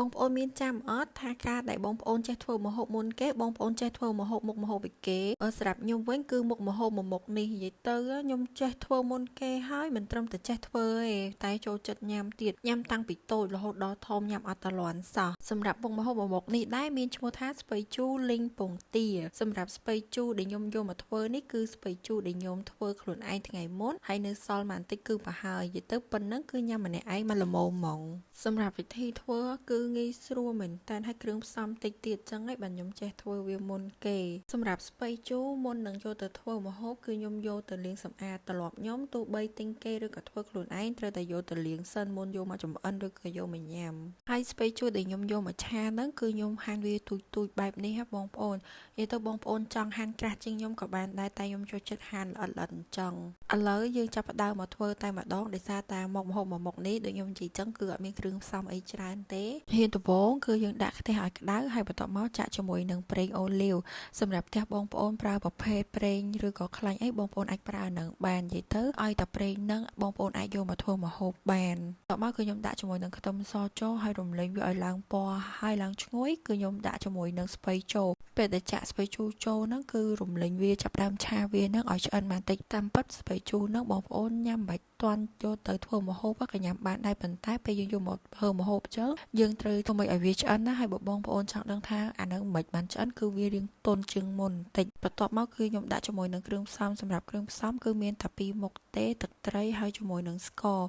បងប្អូនមានចាំអត់ថាការដែលបងប្អូនចេះធ្វើម្ហូបមុនគេបងប្អូនចេះធ្វើម្ហូបមុខម្ហូបអីគេបើសម្រាប់ខ្ញុំវិញគឺមុខម្ហូបមួយមុខនេះនិយាយទៅខ្ញុំចេះធ្វើមុនគេហើយមិនត្រឹមតែចេះធ្វើទេតែចូលចិត្តញ៉ាំទៀតញ៉ាំតាំងពីតូចរហូតដល់ធំញ៉ាំអត់តលាន់សោះសម្រាប់មុខម្ហូបមួយមុខនេះដែរមានឈ្មោះថាស្ពៃជូរលីងពងទាសម្រាប់ស្ពៃជូរដែលខ្ញុំយកមកធ្វើនេះគឺស្ពៃជូរដែលខ្ញុំធ្វើខ្លួនឯងថ្ងៃមុនហើយនៅសល់បន្តិចគឺប្រហើយនិយាយទៅប៉ុណ្ណឹងគឺញ៉ាំម្នាក់ឯងមកល្មមហ្មងសម្រាប់វិធីធ្វើគឺងាយស្រួលមែនតើហើយគ្រឿងផ្សំតិចទៀតចឹងឯងបាទខ្ញុំចេះធ្វើវាមុនគេសម្រាប់ស្ពៃជូរមុននឹងយកទៅធ្វើម្ហូបគឺខ្ញុំយកទៅលាងសម្អាតត្រឡប់ខ្ញុំទោះបីទិញគេឬក៏ធ្វើខ្លួនឯងត្រូវតែយកទៅលាងសិនមុនយកមកចម្អិនឬក៏យកមកញ៉ាំហើយស្ពៃជូរដែលខ្ញុំយកមកឆាហ្នឹងគឺខ្ញុំហាន់វាទូចទូចបែបនេះហ៎បងប្អូននិយាយទៅបងប្អូនចង់ហាន់ក្រាស់ជាងខ្ញុំក៏បានដែរតែខ្ញុំចូលចិត្តហាន់ល្អិតល្អិតអញ្ចឹងឥឡូវយើងចាប់ផ្ដើមមកធ្វើតែម្ដងដោយសារតាមុខម្ហូបមួយមុខនេះដូចខ្ញុំនិយាយចឹងគឺអត់មានគ្រឿងផ្សំអីច្រើនទេហ៊ានដំបូងគឺយើងដាក់ខ្ទះឲ្យក្តៅហើយបន្ទាប់មកចាក់ជាមួយនឹងប្រេងអូលីវសម្រាប់ផ្ទះបងប្អូនប្រើប្រភេទប្រេងឬក៏ខ្លាញ់អីបងប្អូនអាចប្រើនឹងបាននិយាយទៅឲ្យតែប្រេងនឹងបងប្អូនអាចយកមកធ្វើម្ហូបបានបន្ទាប់មកគឺខ្ញុំដាក់ជាមួយនឹងខ្ទឹមសចូលហើយរំលេងវាឲ្យឡើងពណ៌ហើយឡើងឈ្ងុយគឺខ្ញុំដាក់ជាមួយនឹងស្ពៃចូលពេលដែលចាក់ស្ពៃជូរចូលហ្នឹងគឺរំលេងវាចាប់ដើមឆាវាហ្នឹងឲ្យឆ្អិនបន្តិចតាមពិតស្ពៃជូរហ្នឹងបងប្អូនញ៉ាំមិនបាច់ទាន់យកទៅធ្វើម្ហូបក៏ញ៉ាំបានដែរប៉ុន្តែពេលយើងយកមកធ្វើម្ហូបចឹងយើងត្រូវធ្វើម៉េចឲ្យវាឆ្អិនណាហើយបើបងប្អូនចង់ដឹងថាអាហ្នឹងមិនបានឆ្អិនគឺវារាងទន់ជាងមុនបន្តិចបន្ទាប់មកគឺខ្ញុំដាក់ជាមួយនឹងគ្រឿងផ្សំសម្រាប់គ្រឿងផ្សំគឺមានតែពីរមុខទេទឹកត្រីហើយជាមួយនឹងស្ករ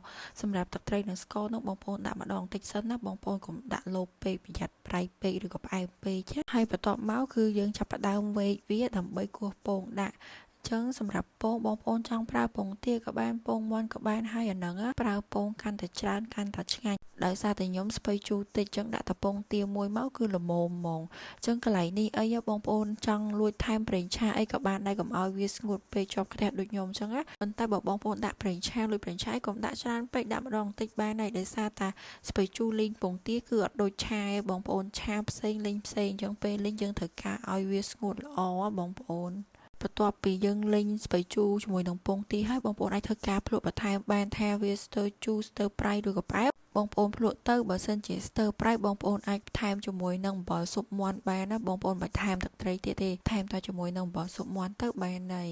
សម្រាប់ទឹកត្រីនិងស្ករនោះបងប្អូនដាក់ម្ដងតិចសិនណាបងប្អូនកុំដាក់លោពេកប្រយ័ត្នប្រៃពេកឬក៏ផ្អែមពេកហើយបន្ទាប់មកគឺយើងចាប់ផ្ដើមវែកវាដើម្បីគោះពងដាក់ចឹងសម្រាប់ពងបងប្អូនចង់ប្រើពងទាក៏បានពងមាន់ក៏បានហើយអាហ្នឹងប្រើពងកាន់តែច្រើនកាន់តែឆ្ងាញ់ដោយសារតែខ្ញុំស្ពៃជូរតិចចឹងដាក់តែពងទាមួយមកគឺល្មមហ្មងចឹងកន្លែងនេះអីបងប្អូនចង់លួចថែមប្រេងឆាអីក៏បានដែរកុំឲ្យវាស្ងួតពេកជាប់ខ្ទះដូចខ្ញុំចឹងណាប៉ុន្តែបើបងប្អូនដាក់ប្រេងឆាលួចប្រេងឆាអីកុំដាក់ច្រើនពេកដាក់ម្ដងតិចបានហើយដោយសារតាស្ពៃជូរលីងពងទាគឺអត់ដូចឆាឯបងប្អូនឆាផ្សេងលីងផ្សេងចឹងពេលលីងយើងត្រូវការឲ្យវាស្ងួតល្អបងប្អូនបន្ទាប់ពីយើងលីងស្ពៃជូរជាមួយនឹងពងទាហើយបងប្អូនអាចធ្វើការភ្លក់បន្ថែមបានថាវាស្ទើរជូរស្ទើរប្រៃឬក៏ផ្អែមបងប្អូនភ្លក់ទៅបើសិនជាស្ទើរប្រៃបងប្អូនអាចថែមជាមួយនឹងអំបិលស៊ុបមាន់បានណាបងប្អូនមិនថែមទឹកត្រីទៀតទេថែមតែជាមួយនឹងអំបិលស៊ុបមាន់ទៅបានហើយ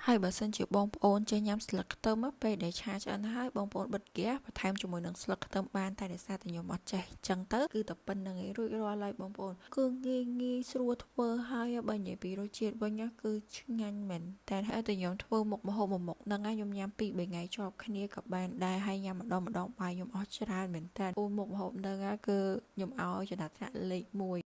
ហើយបើសិនជាបងប្អូនចេះញ៉ាំស្លឹកខ្ទឹមពេលដែលឆាឆ្អិនហើយបងប្អូនបិទហ្គាសបន្ថែមជាមួយនឹងស្លឹកខ្ទឹមបានតែដោយសារតែខ្ញុំអត់ចេះចឹងទៅគឺតែប៉ុណ្្នឹងឯងរួចរាល់ហើយបងប្អូនគឺងាយងាយស្រួលធ្វើហើយបើនិយាយពីរសជាតិវិញគឺឆ្ងាញ់មែនតែហើយតែខ្ញុំធ្វើមុខម្ហូបមួយមុខហ្នឹងខ្ញុំញ៉ាំ2 3ថ្ងៃជាប់គ្នាក៏បានដែរហើយញ៉ាំម្ដងម្ដងបាយខ្ញុំអស់ច្រើនមែនតើអូមុខម្ហូបហ្នឹងគឺខ្ញុំឲ្យចំណាត់ថ្នាក់លេខ1។